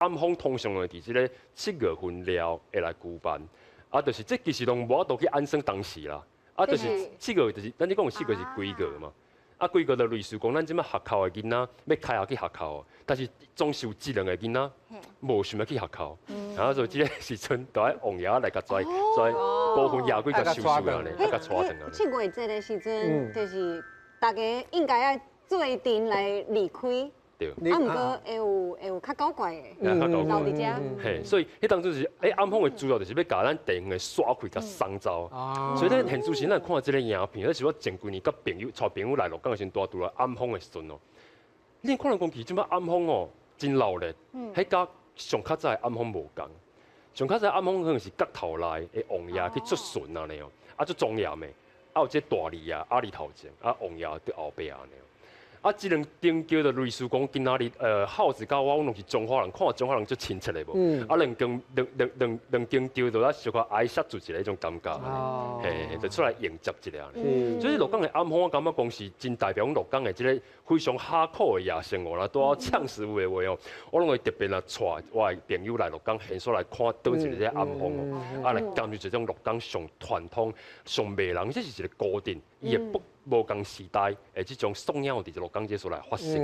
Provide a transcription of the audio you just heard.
暗訪通常會佇這个7月份了會來舉辦，啊，就是這其實攏無法度去按算當時啦，啊，就是七月，就是咱咧講七月是鬼月嘛，啊，鬼月就類似講咱這擺學校的囡仔欲開學去學校，但是總是有一兩个囡仔無想欲去學校，然後所以這个時陣就愛王爺來共跩跩孤魂野鬼共收收按呢，共𤆬轉按呢。七月節的時陣，就是大家應該愛做陣來離開。對。啊，毋過會有較古怪的，較古怪留佇遮。嘿，所以彼當陣是，欸，暗訪的主要就是欲共咱地方的煞氣共送走。所以咱現時咱看這个影片，彼是我前幾年佮朋友𤆬朋友來鹿港的時陣，拄來暗訪的時陣哦。你看人講其實這擺暗訪哦，真鬧熱，彼佮上較早的暗訪無仝。上較早暗訪可能是角頭內的王爺去出巡按呢哦，啊，足莊嚴的，啊有這大禮啊，鴨梨頭前，啊王爺佇後壁按呢。啊，這兩頂叫做類似講，今仔日孝子佮我，阮攏是彰化人，看彰化人足親切的無？啊，兩間兩兩兩兩間吊就啊，小可挨攝住一个彼種感覺，嘿，就出來迎接一下。所以鹿港的暗訪，我感覺講是真代表鹿港的這个非常哈口的夜生活啦。拄仔嗆師傅的話哦，我攏會特別來𤆬我的朋友來鹿港，現所來看佗一个這个暗訪哦，啊來感受這種鹿港上傳統、上迷人，這是一个古鎮，伊的北無仝時代的這種素養佇鹿港這所來發生。